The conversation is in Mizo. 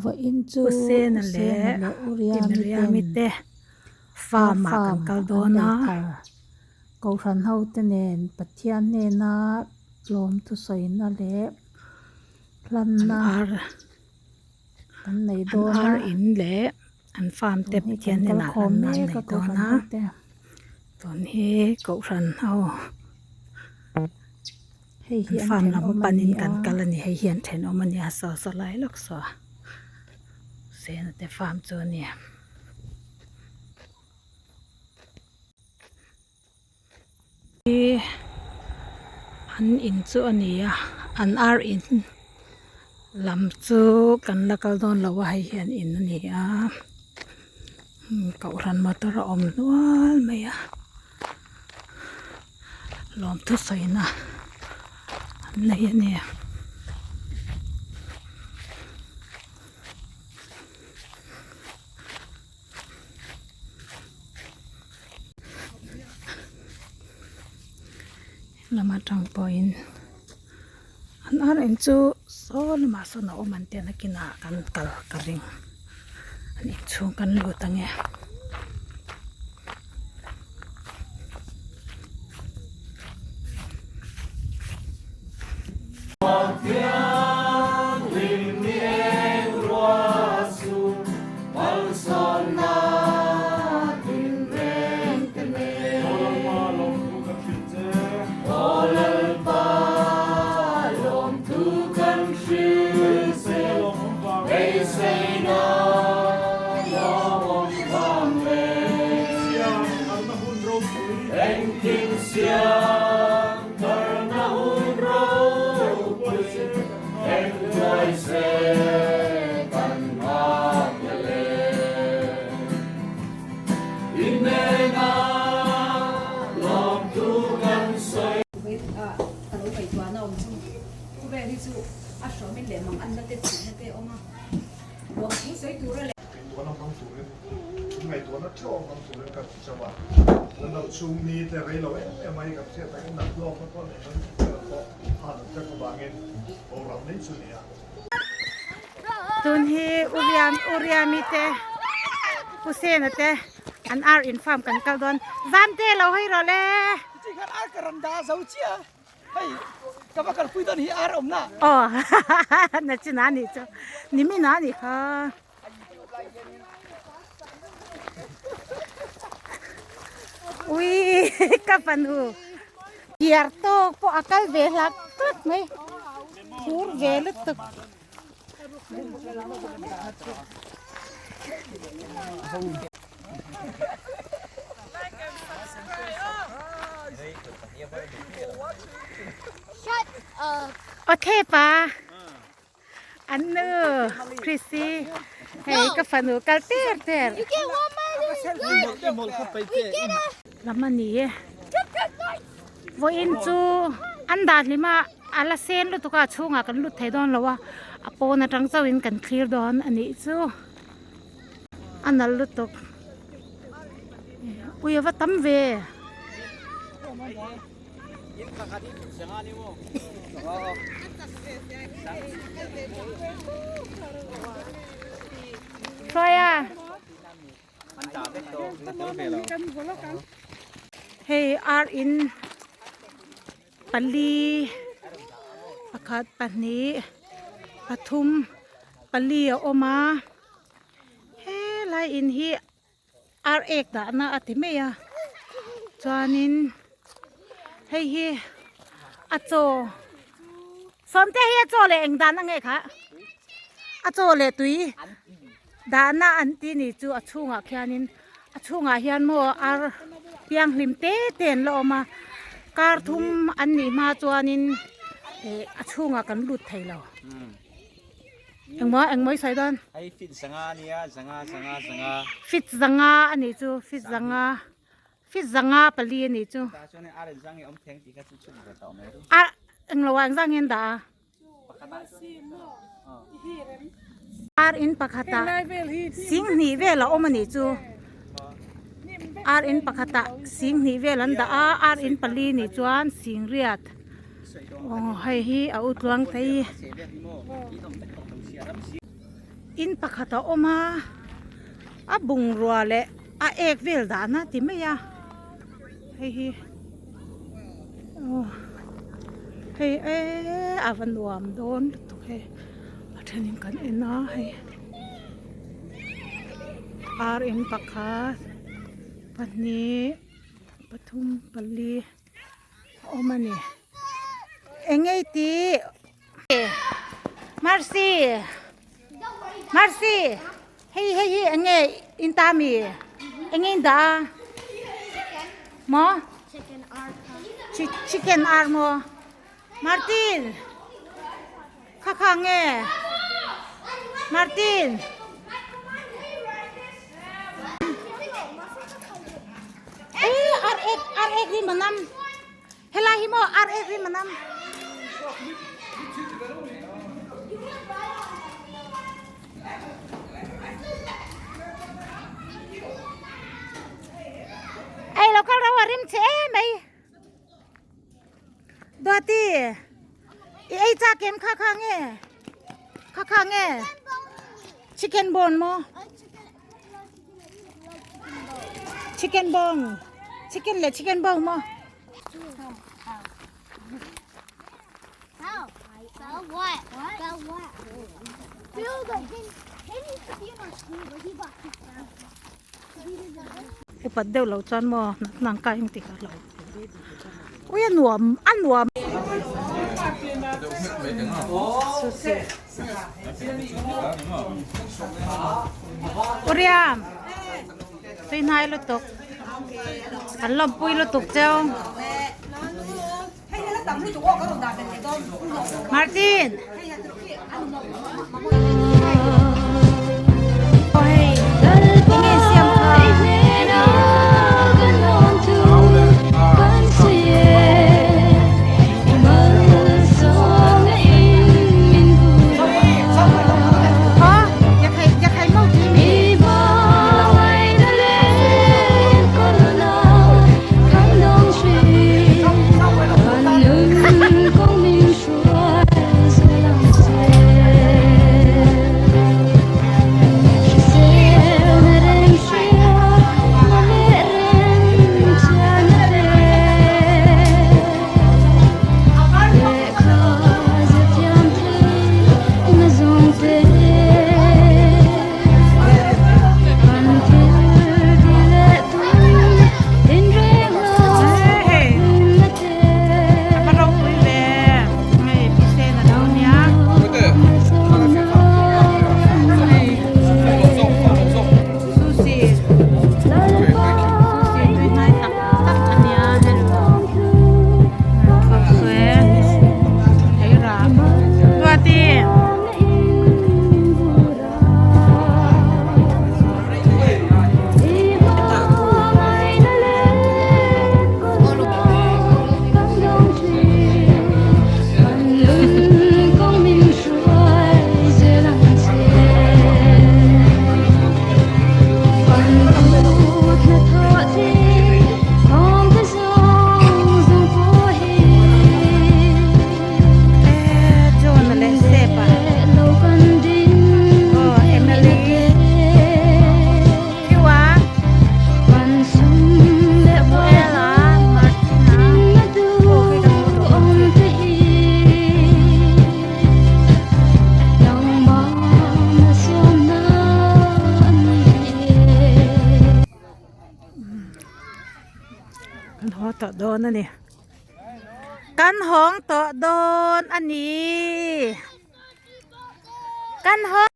Vawiin chu Usena Usena leh leh Uriami Miriami ten te ar farm ah kan farm kal an dawn nei a. thar. Kohhran ho te nen Pathian hnena tlawm thusawina leh An hlanna ar an nei an dawn a. ar in leh an farm te Tun hi kan Pathian kal hnenah khawm hlanna an mek nei a dawn Kohhran a. ho te. Tun hi Kohhran ho Hei an hi an farm lam thenawm a panin ni kan a. kal a ni. Hei hi an thenawm a ni a saw saw lai lawk saw Sena te farm chu a ni. An in chu a ni a an ar in lam chu kan la kal dawn lo a hei hi an in a ni a kohhran motor a awm nual mai a lawmthu sawina an nei a ni. Lam atang pawhin an ar in chu saw lamah sawn a awm an tia nakinah kan kal ka ring an inchhung kan lut ange. Chhung ni te rei lo em em a hi kan hriat takin nat hlawkna pawh nei dawn tih vel pawh han an vek avangin boral mai chu nia. Tun hi Uriam Uriami te Husena te an ar in farm kan kal dawn Zamte lo hei rawh le. Chi khan ar ka ran da zo chia hei ka va kalpui dawn hi ar awm na. Aw na chi na nih chu nimi na nih kha. Ui ka fanu piar tawk pawh a kal ve hlak hlak mai phur ve lutuk. Aw thep a. An nu Chrissy hei ka fanu kal ter ter lam a ni e vawiin chu an dah hlim a a la sen lutuk a a chhungah kan lut thei dawn lo a a pawn atang chauhin kan thlir dawn a nih chu a nalh lutuk ui a va tam ve. Hruaia hei ar in pali pakhat pahnih pathum pali a awm a helai in hi Ar ek dahna a ti mai a chuanin hei hi a chaw sawmte hi a chaw leh eng dan ange kha a chaw leh tui dahna an ti ni chu a chhungah khianin a chhungah hian maw ar thianghlim te te an la awm a kar thum an nih hma chuanin ih a chhungah kan lut thei lo. Engmaw engmaw i sawi dawn? Hei fit zanga a nia, zanga zanga zanga. Fit zanga a nih chu, fit zanga, fit zanga pali a nih chu. Tah chuan ar in zang i awm theng tih kha chu chhun ve tawh mai ru. Ar englo ah engzah nge an dah a? Ar in pakhatah sing hnih vel a awm a nih chu. Ar in pakhatah sing hnih vel an dah a, ar in pali nih chuan sing riat. Aw hei hi a u tluang thei. In pakhat a awm a a bungrua leh a ek vel dahna ti mai a hei hi aw hei eee a va nuam dawn lutuk hei a thenin kan en a hei ar in pakhat pahnih pathum pali a awm a ni eng nge tih Mercy Mercy hei hei hi eng nge in ta mi eng nge in dah a maw chicken ar maw Martin kha kha nge Martin. Ar ek ar ek ri manam helai hi maw ar ek rim a nam. Ei lo kal ro a rim che em mai. Duati i ei chak em kha kha nge kha kha nge chicken bone maw. Chicken bone chicken leh chicken bone maw. Upat deuh loh chuan maw hnang kai ang tih ka hlauh ui a nuam a nuam. Uriam tui hnai lutuk an lawmpui lutuk cheu Martin enge siam kha. Kan haw tawh dawn a ni kan hawng tawh dawn a ni kan haw.